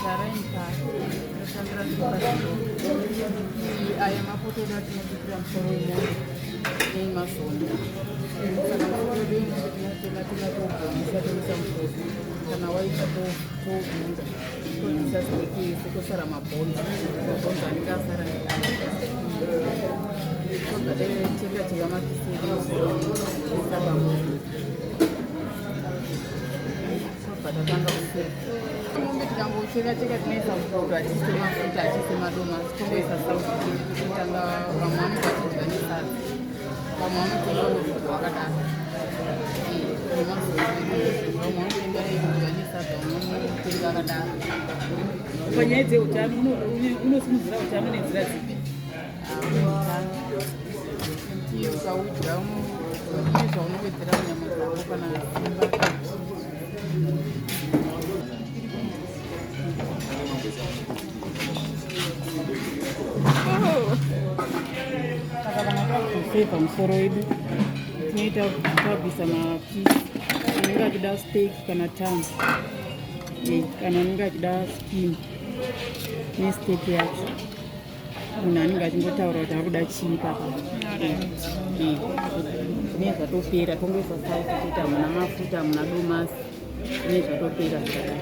Sharain pa ndoshandira ndiri pazvitoro. Aya mapotodo atinobikira musoro wemombe nemazondo. Saka musoro wedu wemombe tinotema tema, tougomesa, toisa mupoto. Kana waita, toudhunza, tobvisa steak yese, tosara mabhonzo. Mabhonzo anenge asara ndeaya. Tobva tacheka cheka mapisi edu emusoro wemombe, toisa pamoto, tobva tatanga kuseka mombe. Tikangocheka cheka, tinoisa mupoto, hatiise mafuta, hatiise madomasi, tongoisa sauti chete. Tototanga. Vamwe vanenge vachidya nesadza, vamwe vanotenga udya wakadaro nemazondo edu. Vamwe vanotenga kudya nesadza, vamwe vanotenga akadaro. Panyaya dzeutano, unosimudzira utano nenzira dzipi? Utano, ukaudya une zvaunowedzera munyama dzako, kana simba kana chii. Saka kana takuzosevha musoro wedu, tinoita tabvisa mapisi. Anenge achida steak kana tongue, kana anenge achida skin nesteak yacho, munhu anenge achingotaura kuti akuda chii papa. Zvinenge zvatopera, tongoisa sauti chete, hamuna mafuta, hamuna domasi, zvinenge zvatopera zvakadai.